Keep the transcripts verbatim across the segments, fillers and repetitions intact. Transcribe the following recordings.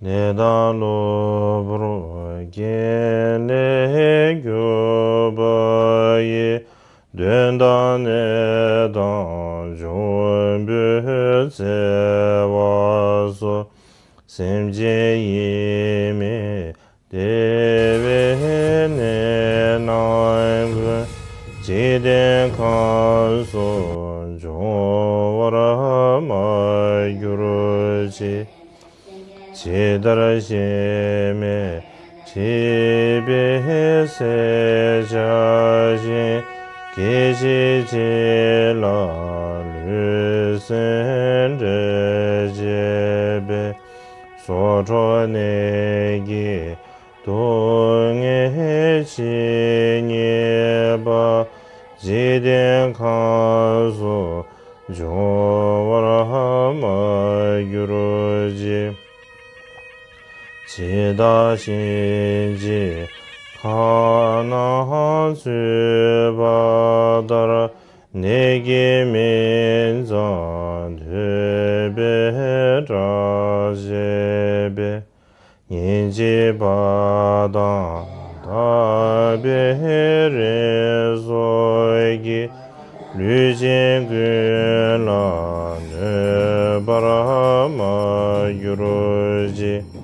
ནད་དང་གློ་བུར་རྐྱེན་ལས་གྱུར་པ་ཡི། གདོན་དང་ནད་དང་འབྱུང་པོའི་འཚེ་བ་སོགས། སེམས་ཅན་ཡིད་མི་བདེ་བའི་ནད་རྣམས་ཀུན། འཇིག་རྟེན་ཁམས་སུ་འབྱུང་བར་མ་གྱུར་ཅིག། ཇི་ལྟར་གཤེད་མས་འཁྲིད་པའི་སེར་ཆ་བཞིན། སྐད་ཅིག་གཅིག་ལ་ལུས་སེམས་འབྲལ་བྱེད་པའི། སྲོག་འཕྲོག་ནད་ཀྱི་སྡུག་བསྔལ་ཇི་སྙེད་པ། འཇིག་རྟེན་ཁམས་སུ་འབྱུང་བར་མ་གྱུར་ཅིག། ཇི་ལྟར་གཤིན་རྗེའི་ཁ་ནང་ཚུད་པ་ལྟར། ནད་ཀྱི་མིང་ཙམ་ཐོས་པས་སྐྲག་བྱེད་པའི། ཉིན་གཅིག་པ་དང་ལྟ་བའི་རིམས་སོགས་ཀྱིས། ལུས་ཅན་ཀུན་ལ་གནོད་པར་མ་གྱུར་ཅིག།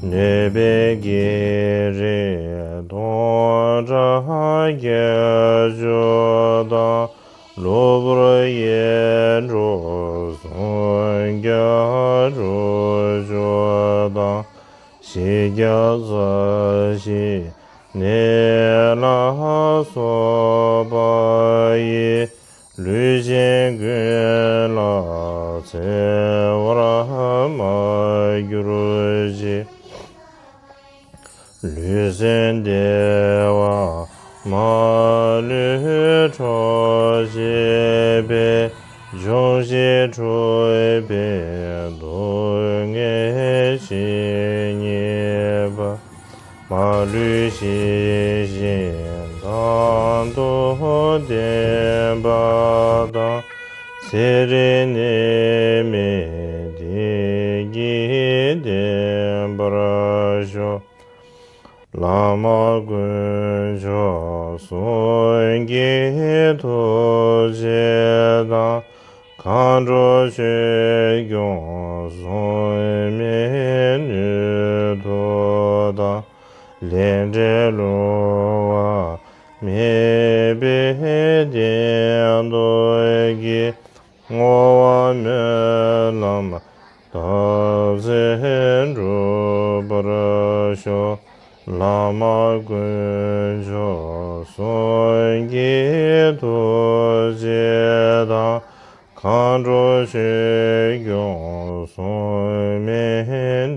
གནོད་པའི་བགེགས་རིགས་སྟོང་ཕྲག་བརྒྱད་ཅུ་དང་། གློ་བུར་གཡས་འགྲོ་སུམ་བརྒྱ་དྲུག་ཅུ་དང་། བཞི་བརྒྱ་རྩ་བཞིའི་ནད་ལ་སོགས་པ་ཡིས། ལུས་ཅན་ཀུན་ལ་འཚེ་བར་མ་གྱུར་ཅིག། ལུས་སེམས་བདེ་བ་མ་ལུས་འཕྲོག་བྱེད་པའི། འབྱུང་བཞི་འཁྲུགས་པའི་སྡུག་བསྔལ་ཇི་སྙེད་པ། མ་ལུས་ཞི་ཞིང་དྭངས་སུ་ལྡན་པ་དང་། ཚེ་རིང་ནད་མེད་བདེ་སྐྱིད་ལྡན་པར་ཤོག། བླ་མ་དཀོན་མཆོག་གསུམ་གྱི་ཐུགས་རྗེ་དང་། མཁའ་འགྲོ་ཆོས་སྐྱོང་སྲུང་མའི་ནུས་མཐུ་དང་། ལས་འབྲས་བསླུ་བ་མེད་པའི་བདེན་སྟོབས་ཀྱིས། བསྔོ་བ་སྨོན་ལམ་བཏབ་ཚེ་འགྲུབ་པར་ཤོག། བླ་མ་དཀོན་མཆོག་གསུམ་གྱི་ཐུགས་རྗེ་དང་། མཁའ་འགྲོ་ཆོས་སྐྱོང་སྲུང་མའི་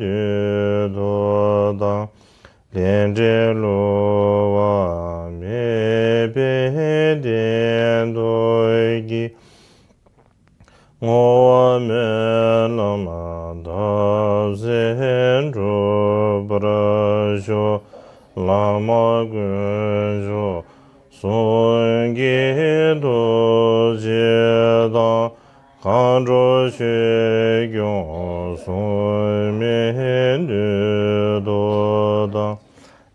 ནུས་མཐུ་དང་། ལས་འབྲས་བསླུ་བ་མེད་པའི་བདེན་སྟོབས་ཀྱིས། བསྔོ་བ་སྨོན་ལམ་བཏབ་ཚེ་འགྲུབ་པར་ཤོག། བླ་མ་དཀོན་མཆོག་གསུམ་གྱི་ཐུགས་རྗེ་དང་། མཁའ་འགྲོ་ཆོས་སྐྱོང་སྲུང་མའི་ནུས་མཐུ་དང་།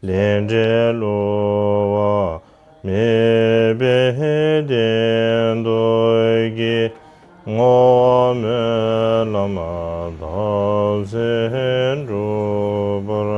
ལས་འབྲས་བསླུ་བ་མེད་པའི་བདེན་སྟོབས་ཀྱིས། བསྔོ་བ་སྨོན་ལམ་བཏབ་ཚེ་འགྲུབ་པར་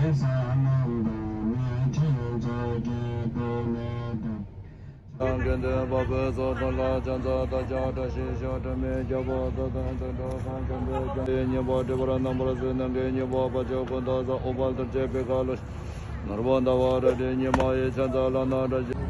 ཤོག། དང་དགེ་འདུན་པ་པོའི་ཚོགས་དྲུང་ལ་ཕྱག་འཚལ་བདག་ཅག་བཀྲ་ཤིས་ཤོག་སྒྲོལ་མའི་རྒྱལ་པོ་རྫོགས་ལྡན་ཚུལ་ཁྲིམས་དང་འཆམ་པའི་རྒྱལ་པོའི་སྙིང་པོ་སྒྲིབ་པར་རྣམ་པར་གཟིགས་ནམ་མཁའི་སྙིང་པོ་དཔལ་ཕྱུག་ཀུན་ཏུ་བཟང་ཨུཏྤལ་གཏོར་བཅས་པའི་ཁ་ལོ་ནོར་བུ་ཟླ་བ་རལ་གྲིའི་ཉི་མ་ཡི་ཕྱག་འཚལ་ལག་ན་བཀྲ་ཤིས།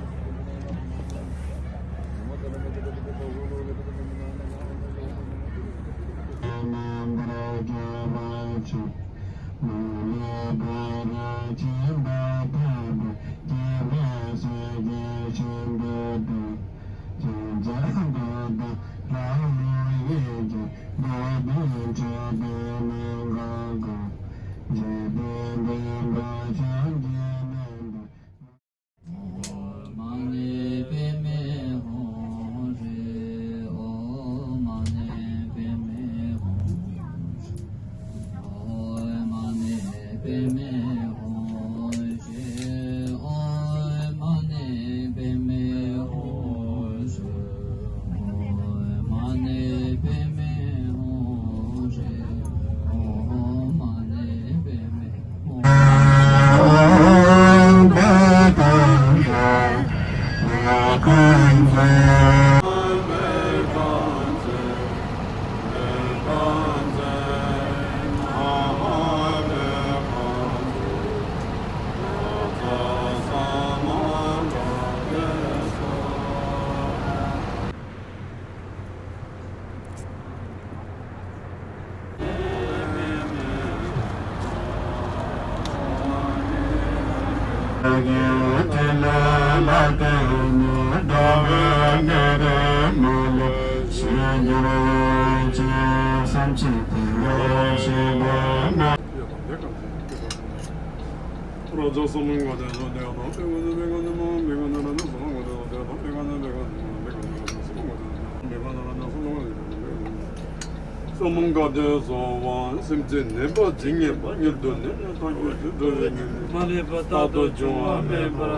གསུམ་ག་དུས་སོ་བ་སེམས་ཅན་ནད་པ་ཇི་སྙེད་པ་མྱུར་དུ་ནད་མེད་ཐར་གྱུར་འགྲོ་བའི་ནད་མ་ལུས་པ་རྟག་ཏུ་འབྱུང་བ་མེད་པར་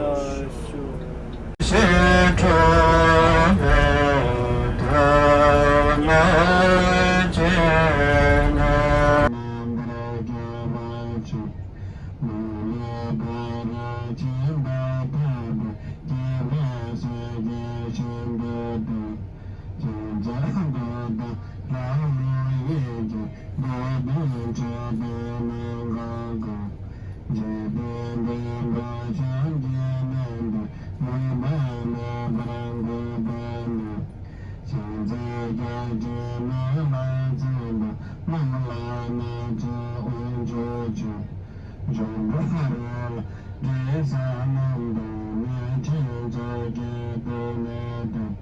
ཤོག། ཞེས་ཁྲོ་བོའི་ཐུགས་ནས་བྱིན་ནས། མ་ལུས་པ་རབ་ཆེན་པ་ཐོབ་པའི་སྐྱེས་བུ་སོགས་ཀྱི་ཞིང་དུ་སྤྲུལ། ཕྱག་འཚལ་བདག་དང་ལྷ་མོ་ཡི་གེ་འདོད་པའི་མཆོད་པའི་གནས་ཁང་དུ། འཇིག་རྟེན་བདེ་འགྲོ་ཕྱོགས་ཀྱི་གནས་འདིར་མུན་པ་མེད་པར་འགོད་པ་ནི། ཕྱག་འཚལ་རྒྱ་ཆེན་མི་ལ་མཛད་པ་གླང་ལ་མཛད་པའི་དབང་ཕྱུག་མཆོག། འབྱུང་པོ་རོ་ལངས་དྲི་ཟ་རྣམས་དང་། མེ་ཁྲི་མཛོད་ཀྱི་སྟེང་ནས་བཏབ།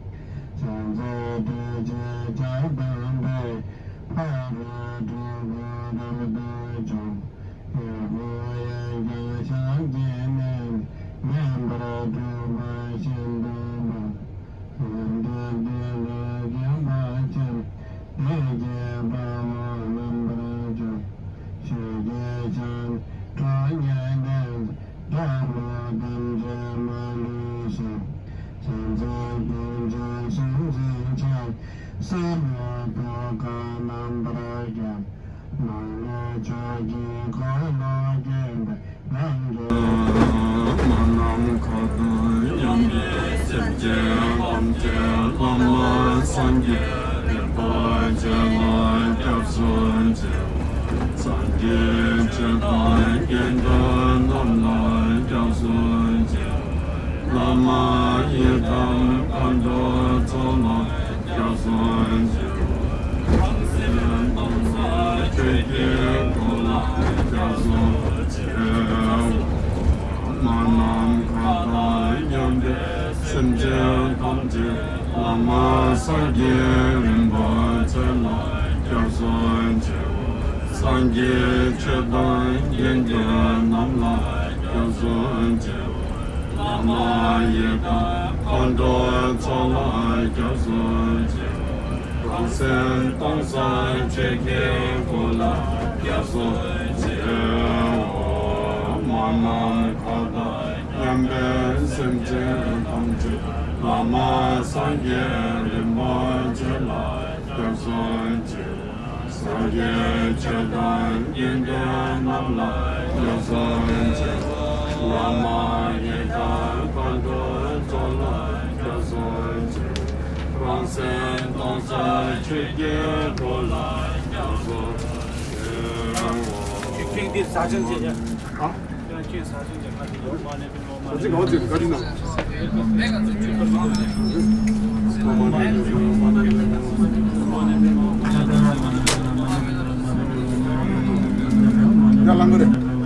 ཕྱག་འཚལ་ཏྲཊ་ཅེས་བྱ་དམ་པའི། ཕ་རོལ་འཁྲུལ་པའི་རབ་ཏུ་བྱུང་། ཡུལ་དབང་ཡང་བསྐྱར་ཕྱག་གི་གནས། མཉམ་པར་སྤྲུལ་པ་ཤིན་ཏུ་མང་། ཡོན་ཏན་ལྡན་ལ་སྦྱིན་པ་ཆེན། དེ་སྐྱེས་དཔའ་བོ་རྣམ་པར་སྤྱོད། ཆོས་ཀྱི་ཆར་འབེབས་ཁྲོ་གཉེར་ལྡན། སྐྱབས་འགྲོ་ཐམས་ཅད་མ་ལུས་ཤིང་། ཕྱག་འཚལ་ཀུན་འབྱུང་སེམས་ཅན་ཆེན། སྲིན་མོ་ཐུབ་དཀར་རྣམ་པར་ཁྱབ། ནག་མོ་ཕྱོགས་ཀྱི་འཁོར་ལོ་བསྐྱེད་པའི། རང་གི་མ་ནམ་མཁའ་དང་མཉམ་པའི་སེམས་ཅན་ཐམས་ཅད་བླ་མ་སངས་རྒྱས་རིན་པོ་ཆེ་ལ་སྐྱབས་སུ་མཆིའོ། སངས་རྒྱས་ཆོས་དང་དགེ་འདུན་རྣམས་ལ་སྐྱབས་སུ་མཆིའོ། བླ་མ་ཡི་དམ་མཁའ་འགྲོ་ཚོགས་ལ་སྐྱབས་སུ་མཆིའོ། ཆོས་ཀྱི་སྐུ་ལ་སྐྱབས་སུ་མཆིའོ། མ་ནམ་མཁའ་དང་མཉམ་པའི་སེམས་ཅན་ཐམས་ཅད་བླ་མ་སངས་རྒྱས་རིན་པོ་ཆེ་ལ་སྐྱབས་སུ་མཆིའོ། སངས་རྒྱས་ཆོས་དང་དགེ་འདུན་རྣམས་ལ་སྐྱབས་སུ་མཆིའོ། བླ་མ་ཡི་དམ་མཁའ་འགྲོ་ཚོགས་ལ་སྐྱབས་སུ་མཆིའོ། གོང་གསལ་སྟོང་གསལ་ཆོས་ཀྱི་སྐུ་ལ་སྐྱབས་སུ་མཆིའོ། མ་ནམ་མཁའ་དང་མཉམ་པའི་སེམས་ཅན་ཐམས་ཅད་བླ་མ་སངས་རྒྱས་རིན་པོ་ཆེ་ལ་སྐྱབས་སུ་མཆིའོ། སངས་རྒྱས་ཆོས་དང་དགེ་འདུན་རྣམས་ལ་སྐྱབས་སུ་མཆིའོ། བླ་མ་ཡི་དམ་མཁའ་འགྲོ་ཚོགས་ལ་སྐྱབས་ ཁྱེད་འདི་ཟ་ཆེན་ཟེར་ཡ། ཨ། ཁྱེད་ཟ་ཆེན་ཟེར་ང་འདི་ཡོད་མ་ནས་འདི་ལོ་མ་ཟ་ཅིག་ག་བ་ཅིག་ག་རི་ན། ཡ་ལང་གི་རེད།